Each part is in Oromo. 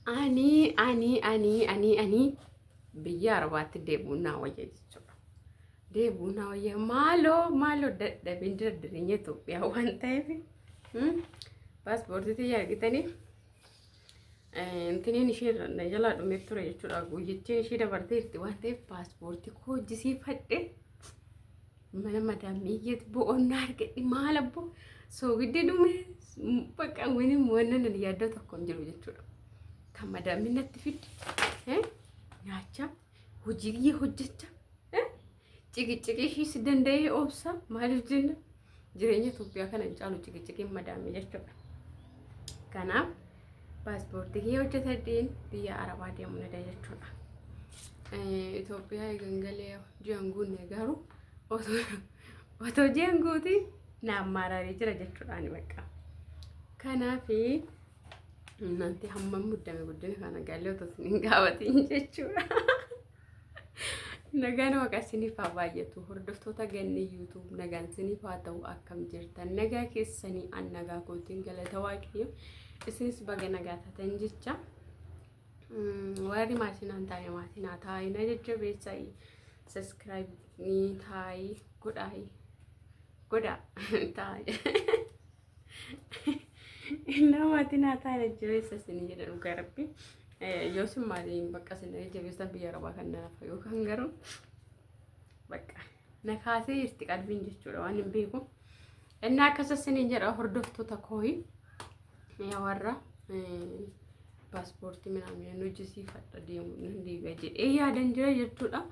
Ani ani ani ani ani biyya Arabaatti deebi'uun naa wayya jechuudha. Deebi'uun naa wayya maaloo maaloo dadhabeen jira jireenya Itoophiyaa waan ta'eef paaspoortii tiyya argitanii intiniin ishee na jalaa dhumee ture jechuudha. Guyyittiin ishee dabarteerti waan ta'eef paaspoortii koo hojjisiifadhe. Mana madaamiyyeet boqonnaa argadhe maal abbo soogiddi dhume bakka wani wannan nan yaaddoo tokko hin jiru jechuudha. Kan madaamii natti fidde nyaachaa hojii kiyya hojjechaa ciqiciqii ishiis danda'ee obsa maaliif jenna jireenya Itoophiyaa kana hin caalu ciqiciqiin madaamii jechuudha. Kanaaf paaspoortii kiyya hojjetadheen biyya Arabaa deemuu nada jechuudha. Itoophiyaa eegan galee ji'an guunne garuu otoo ji'an guuti naan maararee jira jechuudha ani bakka. Kanaaf nanti hammam muddame guddina kana galee otoo isin hin gaafatin jechuudha. Nagaan waaqa isiniif haa baay'atu. Hordoftoota ganni YouTube nagaan isiniif haa ta'u akkam jirtan nagaa keessanii an nagaa kootiin galata waaqayyo isinis baga nagaa taatan jecha. Warri maatii naan taane maatii naa taa'ii na jajjabeessaa subscribe taa'ii godhaa godhaa taa'ii. Innaa maatii naa taa'ii na jajjabeessa isin jedha dhugaa rabbi. Yoo isin maatiin bakka isin na jajjabeessan biyya arabaa kan na nafa yookaan garuu bakka na kaasee jirti qalbiin jechuudha waan hin beeku. Innaa akkas isiniin jedha hordoftoota kooyi. Yaa warra paaspoortii minaamin hojjisiifadha deemu nan deebi'a jedhee yaadan jira jechuudha.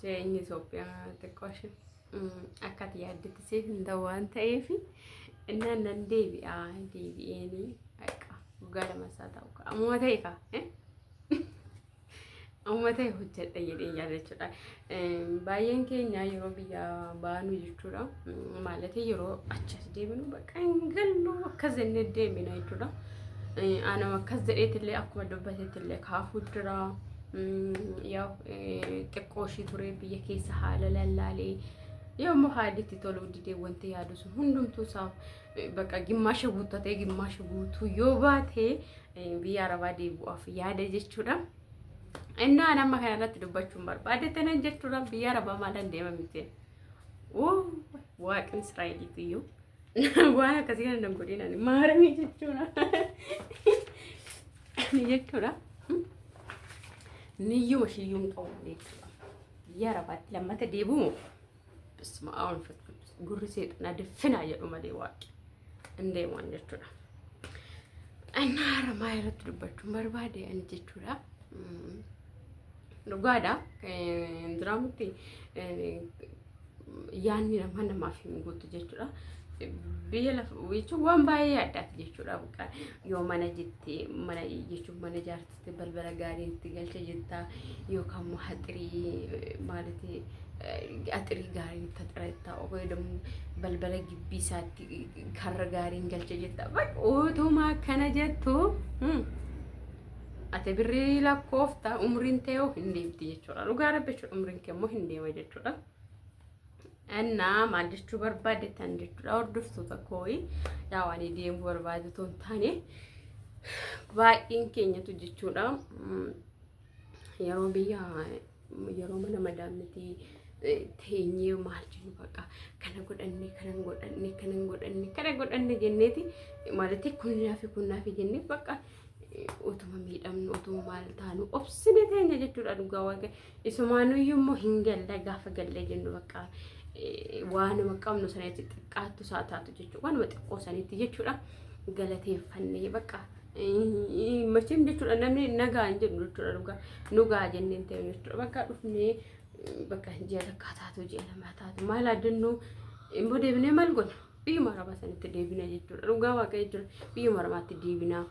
Jireenyi Itoophiyaa xiqqoo ishee akka ati yaaddetti siif hin ta'u waan ta'eef innaan nan deebi'a deebi'een akka waggaa lama isaa ta'u ammuma ta'e kaa. Amma ta'e hojjedha jedhee yaada jechuudha. Baay'een keenya yeroo biyya baanu jechuudha. Maallatii yeroo achi as deebinu bakka hin gallu akkas jennee deemina jechuudha. Anuma akkas jedheetillee akkuma dubbateettillee kaafuu jira. Yaa xiqqoo ishii ture biyya keessa haala lallaalee yoo immoo haalli itti toluu didee wanti yaadu sun hundumtuu isaa bakka gimmaasha guuttatee gimmaasha guutuu yoo baate biyya arabaa deebi'uuf yaada jechuudha. Innaa nama kana irratti dubbachuun barbaade tanan jechuudha biyya arabaa maalan deema miti. Waaqni Israa'eliitu iyyuu waan akkasii kana nan godhin ani maaramii jechuudha. Ani jechuudha. Niyyuma shiyyuu hin qabu jechuudha. Biyya arabaatti lammata deebi'u Bisma aab መንፈስ ቅዱስ gurri seexanaa diffinaa jedhu malee waaqi hin deeman jechuudha. Innaa haramaa irratti dubbachuun barbaade ani jechuudha. Dhugaadha. Diraamutti yaanni nama namaaf hin guutu jechuudha. Biyya lafa jechuun waan baay'ee addaati jechuudha. Bakka yoo mana jettee mana jechuun mana ijaartiste balbala gaarii itti galcha jettaa yookaan immoo haxirii maalitii axirii gaariin itti haxira jettaa fayyadamu balbala gibbii isaatti karra gaariin galcha jettaa. Bakka utuma akkana jettu ati birrii lakkoofta umriin ta'e hin deemti jechuudha. Dhugaa rabbi jechuudha umriin kee immoo hin deema jechuudha. Innaa maal jechuu barbaade tan jechuudha hordoftoota kooyi yaa waan deemuu barbaade otoo hin taane baay'een keenyatu jechuudha yeroo biyya yeroo mana madaamnitii teenyee maal jennu bakka kana godhanne kana godhanne kana godhanne kana godhanne jenneeti maalitti kunnaafi kunnaafi jennee bakka utuma miidhamnu utuma maal taanu obsine teenya jechuudha dhugaa waaqa isumaanuyyuu immoo hin galle gaafa gallee jennu bakka waanuma qabnu sanitti xiqqaattu isaa taatu jechuudha waanuma xiqqoo sanitti jechuudha galateeffannee bakka machiin jechuudha namni nagaa hin jedhu jechuudha dhugaa nugaa jenneen ta'e jechuudha bakka dhufnee bakka ji'a takkaa taatu ji'a lamaa taatu maal addannuu immoo deebinee maal goona biyyuma arabaa sanitti deebina jechuudha dhugaa waaqa jechuudha biyyuma arabaatti deebinaa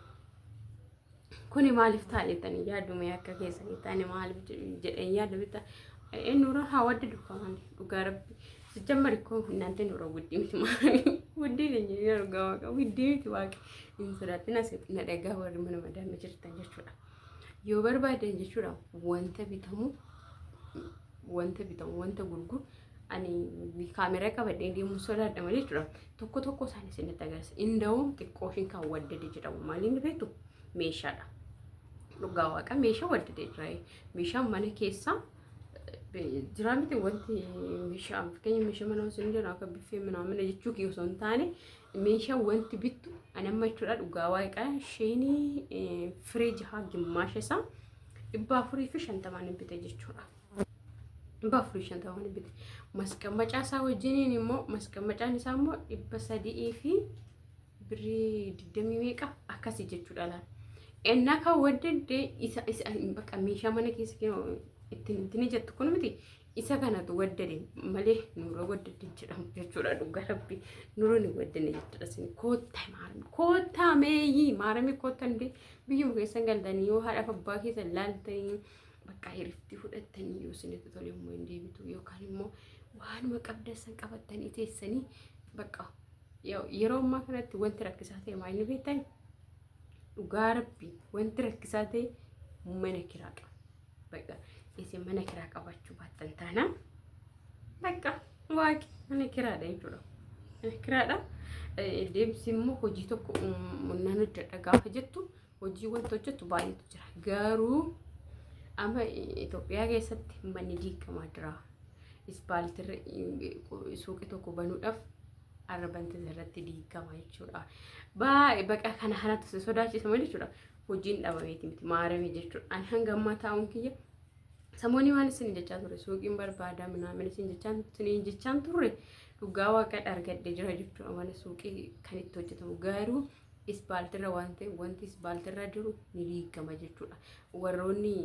kuni maaliif ta'a jettanii yaaddu mee akka keessanii taane maaliif jedheen yaaddu bitta nuura haa wadda dukkamaan dhugaa rabbi sijjammari koo innante nuura guddii miti maali guddii keenya jedhee dhugaa waaqa guddii miti waaqi hin sodaatin as na dhagaa warri mana madaamii jirtan jechuudha yoo barbaadan jechuudha wanta bitamu wanta bitamu wanta gurguru ani kaameraa qabadhee deemuu sodaadha malee jechuudha. Tokko tokko isaanii isinitti agarsiisa. Inda'uun xiqqoo ishiin kan waddade jedhamu maaliin beektu? Meeshaadha. Dhugaa waaqa meeshaa waddadee jira. Meeshaan mana keessaa jira miti wanti meeshaa fakkeenya meeshaa mana osoo hin jedhu akka biffee minaa jechuu kiyya osoo hin taane meeshaa wanti bittu ani amma jechuudha dhugaa waaqa isheen firee jahaa gimmaasha isaa 450n bite jechuudha. 450n bite. Masqammacaa isaa wajjiniin immoo masqammacaan isaa immoo 300 fi birrii digdamii meeqa akkasii jechuudha laal. Ennaa kan waddadde isa isa bakka meeshaa mana keessa ittiin ittiin jettu kun miti isa kanatu waddade malee nurra waddadde jedhamu jechuudha dhugaa rabbi nurra ni waddane jechuudha isin koottaa maarami koottaa meeyyii maarami koottaa hundee biyyuma keessan galtanii yoo haadhaaf abbaa keessan laaltanii bakka hiriftii fudhattanii yoo isinitti tole immoo hin deebitu yookaan immoo waanuma qabdan san qabattanii teessanii bakka yeroo ammaa kanatti wanti rakkisaa ta'e maal inni beektan dhugaa rabbi wanti rakkisaa ta'e mana kiraa qaba. Bakka isin mana kiraa qabaachuu baattan taanaan bakka waaqi mana kiraadha jechuudha. Mana kiraadha. Deemsi immoo hojii tokko nan hojjedha gaafa jettu hojii wanta hojjettu baay'eetu jira. Garuu amma Itoophiyaa keessatti manni diigamaa jira. Ispaaltirra suuqii tokko banuudhaaf arrabanti irratti diigama jechuudha. Baay'ee baqa kana kanatti si sodaachisa malee jechuudha. Hojiin dhabameeti miti maarame jechuudha. Ani hanga ammaa taa'uun kiyya samoonni waan isin jechaa ture suuqiin barbaada minaamin isin jechaan isin jechaan turre dhugaa waaqa argadhe jira jechuudha. Mana suuqii kan itti hojjetamu garuu ispaaltirra waan ta'e wanti ispaaltirra jiru ni diigama jechuudha. Warroonni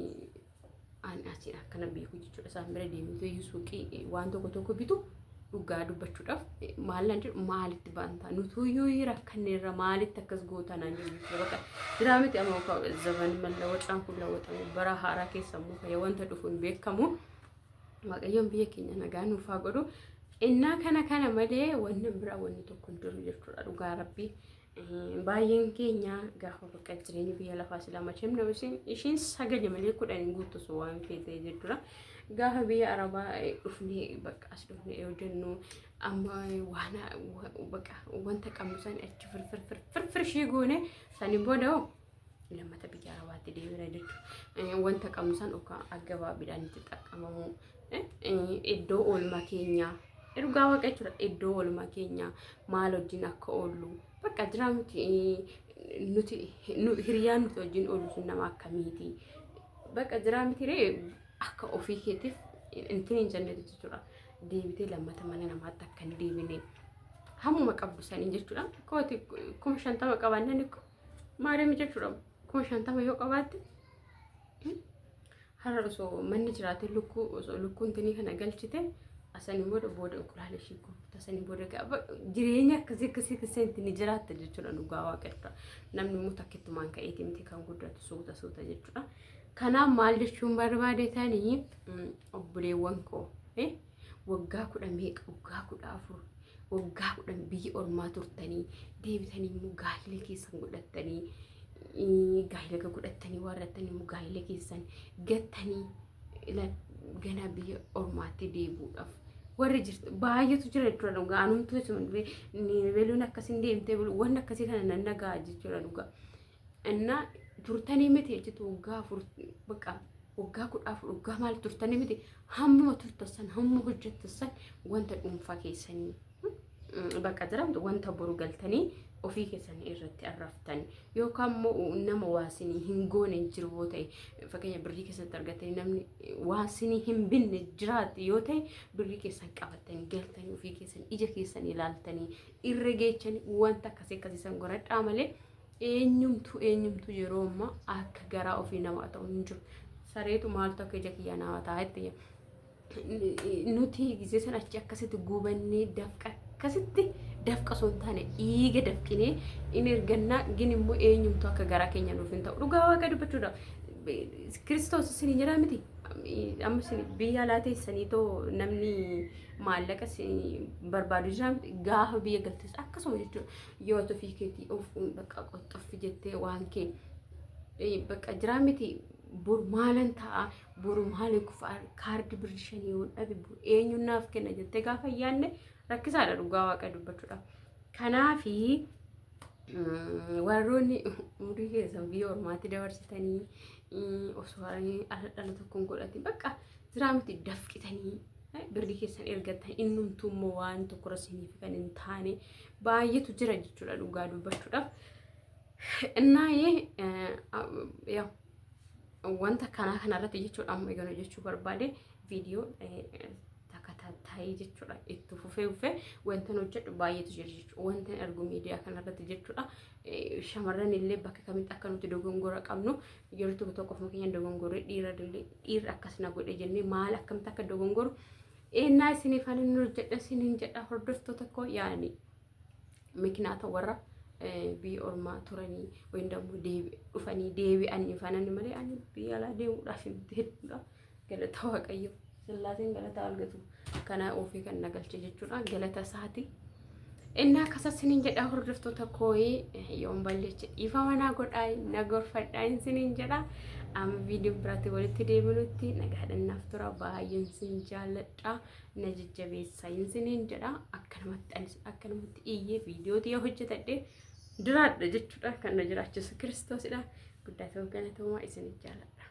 an asiin akkana beeku jechuudha. Isaan bira deemtu iyyuu suuqii waan tokko tokko bitu dhugaa dubbachuudhaaf maal naan jedhu maalitti baantaa nutuyyuu rakkanneerra maalitti akkas gootaa naan jedhu jechuudha. Bakka jiraa miti amma zaman mallawacaan kun lawwaxamu bara haaraa keessa immoo fayya wanta dhufu hin beekamu. Waaqayyoon biyya keenya nagaa nuuf haa godhu. Innaa kana kana malee wanni biraa wanni tokko hin jiru jechuudha dhugaa rabbii. Baay'een keenya gaafa bakka jireenya biyya lafaa silaa macheem nama ishiin sagali malee 10 hin guuttu sun waan feete jechuudha. Gaafa biyya arabaa dhufnee bakka as dhufnee yoo jennu amma waan bakka wanta qabnu san achi firfir firfir ishee goone saniin booda hoo lammata biyya arabaatti deebina jechuudha. Wanta qabnu san yookaan aggabaabidhaan itti xaqqamamu iddoo oolmaa keenyaa dhugaa waaqa jechuudha iddoo oolmaa keenyaa maal wajjin akka oollu bakka jiraa miti nuti hiriyaan nuti wajjin oollu sun nama akkamiiti bakka jiraa miti ree akka ofii keetiif intin hin jennetu jechuudha deebitee lammata mana namaatti akka hin deebine hammuma qabdu sanii jechuudha kooti 50,000 qabaannaan maariyaam jechuudha 50,000 yoo qabaatte Har'a osoo manni jiraate lukkuu osoo lukkuun tinii kana galchite asanii booda booda inqulaala ishii gurgurta asanii booda gaafa jireenya akkasii akkasii keessatti ni jiraatta jechuudha dhugaa waaqeffata. Namni immoo takkittumaan ka'eeti miti kan guddatu suuta suuta jechuudha. Kanaaf maal jechuun barbaade tanii obboleewwan koo waggaa 10 meeqa waggaa 14 waggaa 10 biyya ormaa turtanii deebitanii immoo gaa'ela keessan godhattanii gaa'ela godhattanii warrattanii immoo gaa'ela keessan gattanii ganaa biyya ormaatti deebi'uudhaaf warri jirtu baay'eetu jira jechuudha dhugaa anumtuu isuma dhufee beeluun akkasiin deemtee bulu wanni akkasii kana nan nagaa jechuudha dhugaa. Innaa turtanii miti jechuudha waggaa 4 bakka waggaa 14 waggaa maal turtanii miti hammuma turtan san hammuma hojjettan san wanta dhuunfaa keessanii bakka jiramtu wanta boru galtanii ofii keessanii irratti arraftan yookaan immoo nama waa isinii hin goone jiru yoo ta'e fakkeenya birrii keessatti argatanii namni waa isinii hin binne jiraate yoo ta'e birrii keessan qabatanii galtanii ofii keessan ija keessan ilaaltanii irra geechanii wanta akkasii akkasii san godhadhaa malee eenyumtuu eenyumtuu yeroo ammaa akka garaa ofii namaa ta'u hin jiru. Sareetu maaltu akka ija kiyyaa nama ta'a itti nuti gisee sana achi akkasitti gubannee dafqa akkasitti dafqa osoo hin taane dhiiga dafqinee in ergannaa gin immoo eenyumtuu akka garaa keenya nuuf hin ta'u dhugaa waaqa dubbachuudha. Kiristoos isin hin jedhaa miti amma isin biyya alaa teessanii too namni maallaqa isin barbaadu jira miti gaafa biyya galtes akkasuma jechuudha. Yoo ati ofii keetii of bakka qoxxoffi jettee waan kee bakka jiraa miti bor maalan ta'a boru maali kufa kaardi birri shanii yoo dhabe bor eenyuun naaf kenna jettee gaafa hin yaadne rakkisaadha dhugaa waaqa dubbachuudha. Kanaafi Warroonni umurii keessan biyya ormaatti dabarsitanii osoo dhala tokko hin godhatin bakka jiraa miti dafqitanii birrii keessan ergattan innumtuu immoo waan tokkorra isiniif kan hin taane baay'eetu jira jechuudha dhugaa dubbachuudhaaf. Innaayee wanta kanaa kanarratti jechuudha amma eeganu jechuu barbaade viidiyoo takataataayii jechuudha itti fufee fufee wantan hojjedhu baay'eetu jira jechuudha wantan argu miidiyaa kanarratti jechuudha shamarran illee bakka kamitti akka nuti dogongora qabnu yeroo tokko tokko ofuma keenya dogongoree dhiira illee dhiirri akkas na godhe jennee maal akkamitti akka dogongoru ennaa isiniif ani hojjedha isiniin jedha hordoftoota koo yaani mikinaata warra biyya ormaa turanii wayin dammoo dhufanii deebi'anii fanani malee ani biyya alaa deemuudhaaf hin hedduudha. Galata Waaqayyo. Sillaaseen galata argatu. Kana ofii kan na galche jechuudha. Galata isaati. Inni akkasa isiniin jedha hordoftoota kooyi yoon balleeche dhiifama naa godhaa na gorfadhaa isiniin jedha. Amma viidiyoo biraatti walitti deebinutti nagaadhaan naaf tura baay'een isin jaalladha na jajjabeessa isiniin jedha. Akkanumatti anis akkanumatti iyyee viidiyoo yoo hojjetadhe jiraadha jechuudha kan na jiraachisu kiristoosidha. Guddaa ta'uu galatoomaa isin jaalladha.